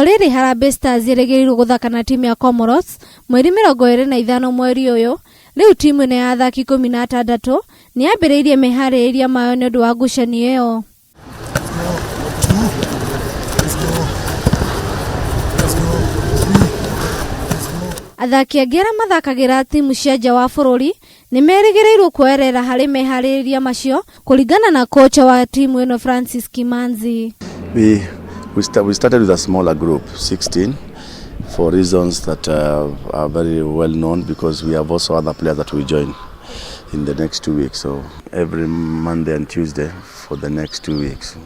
rĩrĩ Harambee Stars ĩrĩgĩrĩirwo gũthaka na timu ya Comoros mweri 25 mweri ũyũ, rĩu timu ĩno ya athaki 16 nĩ yambĩrĩirie meharĩrĩria mayo nĩ ũndũ wa ngucanio ĩyo. Athaki angĩ arĩa mathakagĩra timu cia nja wa bũrũri nĩ merĩgĩrĩirwo kuoerera harĩ meharĩrĩria macio kũringana na kocha wa timu ĩno Francis Kimanzi. We started with a smaller group, 16, for reasons that are very well known, because we have also other players that will join in the next 2 weeks. So every Monday and Tuesday for the next 2 weeks,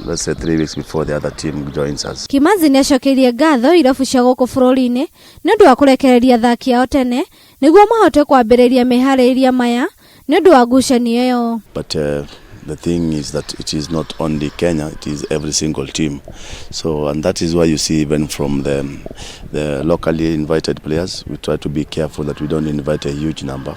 let's say 3 weeks before the other team joins us. Kimanzi nĩ acokeirie ngatho irabu cia gũkũ bũrũri-inĩ nĩ ũndũ wa kũrekereria athaki ao tene nĩguo mahote kwambĩrĩria meharĩrĩria maya nĩ ũndũ wa ngucanio ĩyo. But the thing is that it is not only Kenya, it is every single team. And that is why you see even from the locally invited players, we try to be careful that we don't invite a huge number,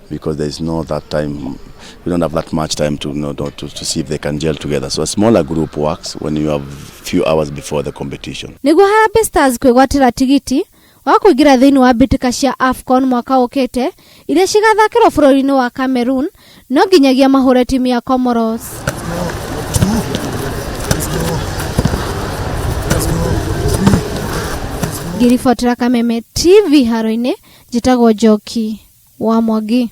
because there is no that time, we don't have that much time to see if they can gel together. So a smaller group works when you have few hours before the competition. Nĩguo Harambee Stars kwĩgwatĩra tigiti wa kũingĩra thĩinĩ wa mbĩtĩka cia AFCON mwaka ũkĩte iria cigathakĩrwo bũrũri-inĩ wa Cameroon, no nginyagia mahũre timu ya Comoros. Ngĩribotera Kameme TV haro-inĩ, njĩtagwo Njoki wa Mwangi.